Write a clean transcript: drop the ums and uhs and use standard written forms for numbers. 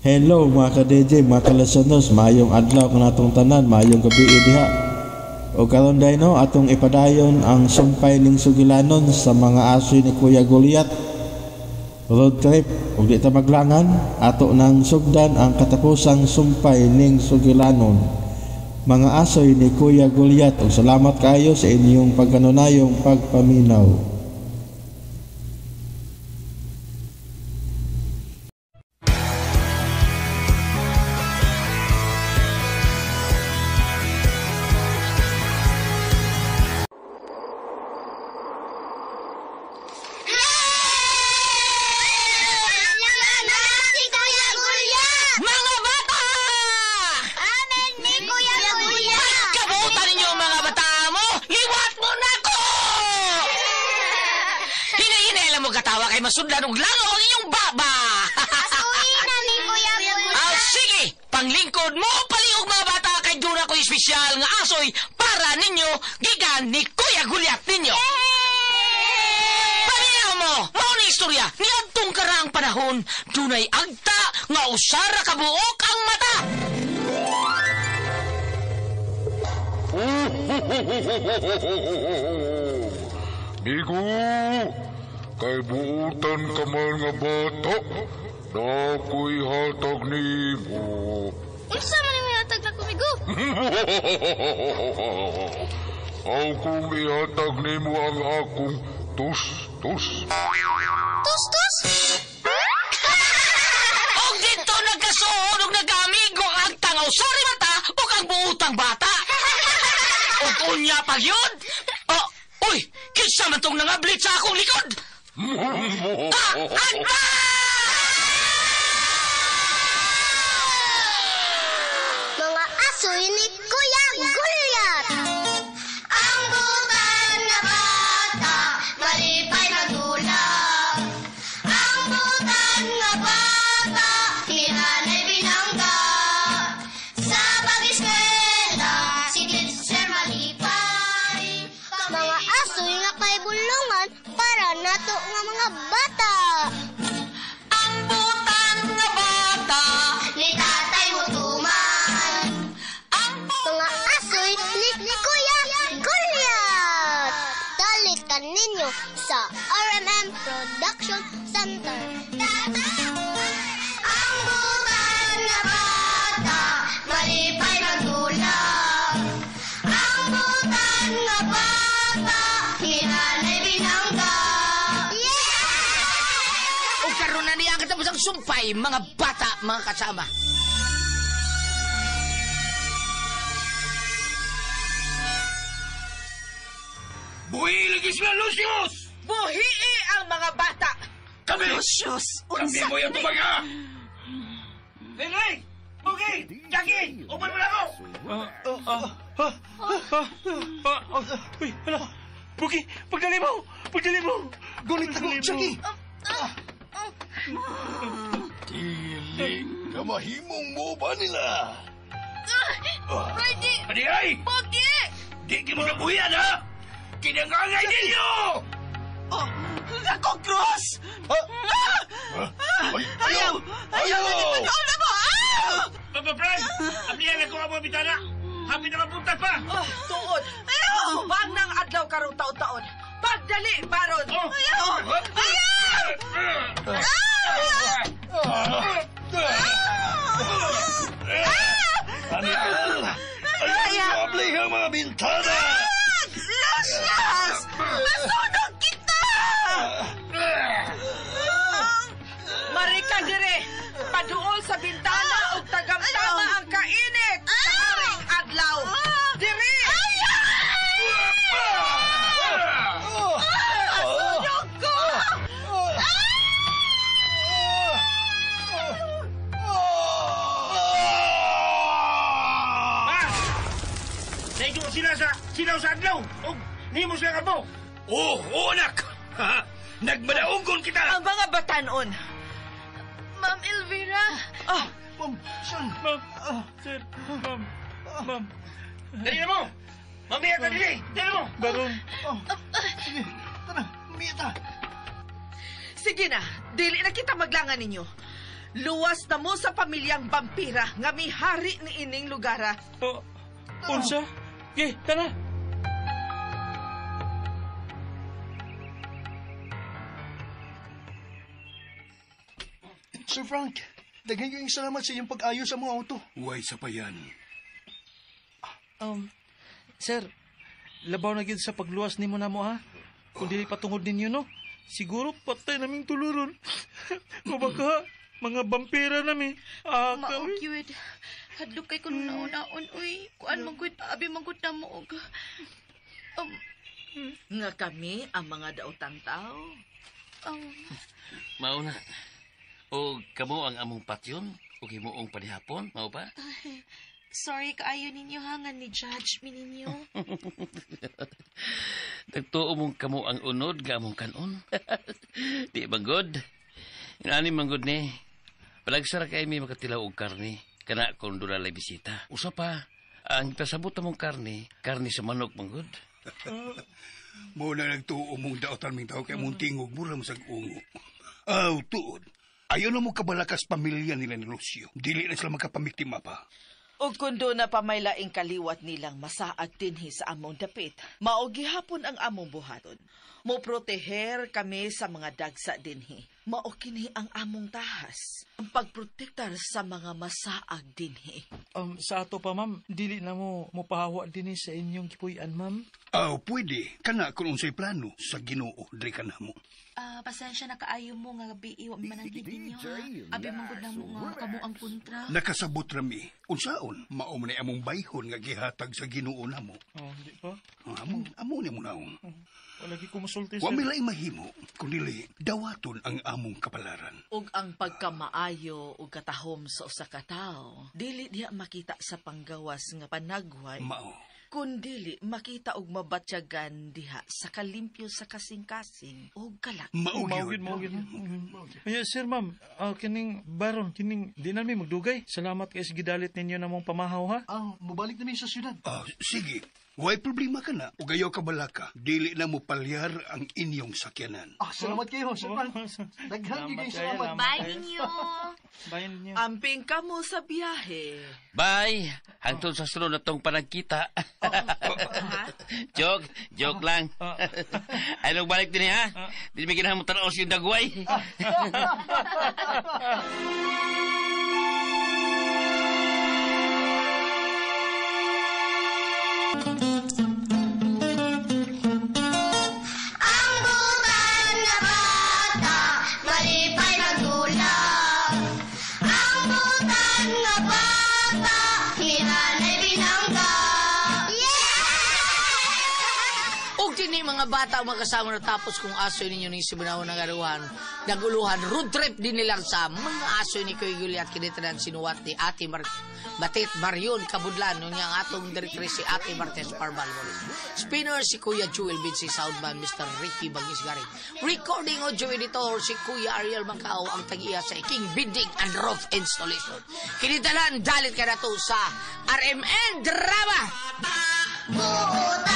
Hello mga ka-DJ, mga ka-listeners, maayong adlaw kanatong tanan, maayong gabi diha. O karon day no, atong ipadayon ang sumpay ning sugilanon sa mga asoy ni Kuya Goliath. Road trip, ug di ta maglangan, ato nang sugdan ang katapusang sumpay ning sugilanon. Mga asoy ni Kuya Goliath, ug salamat kaayo sa inyong pagkanunayong pagpaminaw. Si Kuya Goliath! Mga bata! Amen ni Kuya Goliath! Kabutan ninyo mga bata mo! Liwat mo na ko! Hinahinay mo katawa kay masudlan og langaw ang inyong baba! Pasuhin na ni Kuya Goliath! Ah, sige! Panglingkod mo, paliog mga bata kay doon ako espesyal nga asoy para ninyo gikan ni Kuya Goliath ninyo! Paminaw mo! Mao ni istorya niadtong karaang panahon, dunay agta nga usara ka buok ang mata! Migo, kay buutan ka man nga bata, na ako'y hatag nimo. Unsa man ang hatag na kumigo? Akong ihatag nimo ang akong tus-tus. Tus-tus! Og dito nagkasuod og nagkaamigo ang agta nga usari mata ug ang buutang bata. Og unya pag yun. Oh, uy, kinsa man tong nangablit sa akong likod? Ah, agta! Mga asoy ni Kuya Goliath! Ang butan na bata, malipay magulak. Ang butan na bata, ni nanay binangga. Sa pag-eskwela, si teacher malipay. Mga asoy nga kay bulungan para nato nga mga bata. Ang butan nga bata, Ni tatay mo tuman. ang Mga asoy ni Kuya Goliath! Dalit ka ninyo sa RMM Production Center. Tata! Ang butan na bata, malipay magulak. Ang butan na bata, ni nanay binangga. Yeah! ug karon na niya ang katapusang sumpay, mga bata, mga kasama. Buhi lagi sila, Lucius! Buhii ang mga bata! Kami! Lucius, Kami unsa mo yung tumaga! Lenay! Bugi! Jackie! Upan mo na ako! Uy, hala. Bugi, pagdali mo! Pagdali mo! Gulit ako, Jackie! Dili ka mahimong mo ba nila? Ready! Adi ay! Pogi! Di ki mo nabuhian ha! Kinangangay ninyo! Oh, ako, Cruz! Ay, Ayaw! Ayaw! Ayaw na mo! Ah! Papa Fran! Ablihan ako ang mga bitana! Happy na mapunta pa! Oh, tuod! Ayaw! Bang ng adlaw karong taon-taon! Pagdali, Baron! Oh! Ayaw! Ayaw! Ayaw! Ablihan ang mga bintana! Lucius! Masunog kita! Marika dire, paduol sa bintana ug tagamtama ang kainit sa aring adlaw. Dire! Masunog ko! Ma! Naigo sila sa silaw sa adlaw! Og nimo sila kabo! Oo, oo anak! Ha? Nagmadaunggon kita! Ang mga batanon. Ma'am Elvira! Ah, Ma'am, Sean! Ma'am, sir, ma'am, ma'am, Dali na mo! Mamaya ka dili! Dali mo! Baron. Oh, sige, tara, mita. sige na, dili na kita maglangan ninyo. Luwas na mo sa pamilyang vampira nga mihari ni ining lugara. Oh, unsa? Okay, tara. Sir Frank, daghan kayong salamat sa iyong pag-ayos sa mga auto. Way sa payan. Sir, labaw na gyud sa pagluwas nimo namo ha. Kung dili patungod ninyo no, siguro patay naming tuluron. O baka mga vampira nami. Ah, Mao kami. gyud. Hadlok kay kuno naon-naon uy. Kuan man gud, abi man gud namo og Nga kami ang mga daotang tao. Mao na. O kamo ang among patyon o himuong panihapon, mao ba? Sorry kaayo ninyo ha nga ni judge mi ninyo. Nagtuo mong kamo ang unod nga among kanon. Di ba good? Inani man good ni. Palagsara kay mi makatilaw og karne. Kana kung doon lay bisita. Usa pa, ang pasabot mong karne, karne sa manok man good. Mo na nagtuo mong daotan ming tao kay mong tingog mura mo sag ungo. Aw, tuod. Ayaw na mo kabalakas pamilya nila ni Lucio. Dili na sila magkapamiktima pa. Ug kun doon na pa may laing kaliwat nilang masaad dinhi sa among dapit, mao gihapon ang among buhaton. Moproteher kami sa mga dagsa dinhi. Mao kini ang among tahas, ang pagprotektar sa mga masaag dinhi. Sa ato pa, ma'am, dili na mo mopahawa dinhi sa inyong gipuy-an, ma'am. Aw, pwede. Kana kung unsay plano sa Ginoo diri ka namo. Pasensya na kaayo mo nga gabi iwa mi mananghid ninyo ha. Abi man gud namo nga kamo ang kontra. Nakasabot rami. Unsaon, mao man ay among bayhon nga gihatag sa Ginoo namo. Oh, di pa. Amo, amo ni mo naong. Wala gi ko musulti, Wa sir. mi laing mahimo kun dili dawaton ang among kapalaran. Ug ang pagkamaayo ug katahom sa usa ka tawo, dili diha makita sa panggawas nga panagway. Mao. Kun dili makita og mabatyagan diha sa kalimpyo sa kasing-kasing ug kalak. Mao Mao gyud. gyud, mao gyud. Yes, sir, ma'am. Kining baron, kining di na mi magdugay. Salamat kay sa gidalit ninyo namong pamahaw ha. Ah, mubalik na mi sa syudad. Ah, sige. Way problema ka na. Ug ayaw ka balaka. Dili na mo palyar ang inyong sakyanan. Ah, salamat kayo, Sir Frank. Daghan Salamat kayo kayo, salamat. Bye ninyo. Bye ninyo. Amping kamo sa biyahe. Bye! Hangtod sa sunod na tong panagkita. Joke, joke lang. Ay, balik din ha. Di mi kinahanglan mo tanaw sa dagway. Ang butan nga bata, malipay magdulak. Ang butan nga bata, hinanay binangga. Yeah! Og kini mga bata ang magkasama na tapos kung aso ninyo ni Sibunaw ng aruhan, naguluhan, road trip din nilang sa mga aso ni Kuya Goliath kinitanan sinuwat ni Ate Batit Marion Kabudlan, nung niyang atong directrice si Ate Martes Parval Wallace. Spinner si Kuya Jewel Vinci, soundman Mr. Ricky Bangisgarin. Recording audio editor si Kuya Ariel Macao, ang tag-iya sa King Building and Roof Installation. Kinitalan, dalit ka na to sa RMN Drama! Buot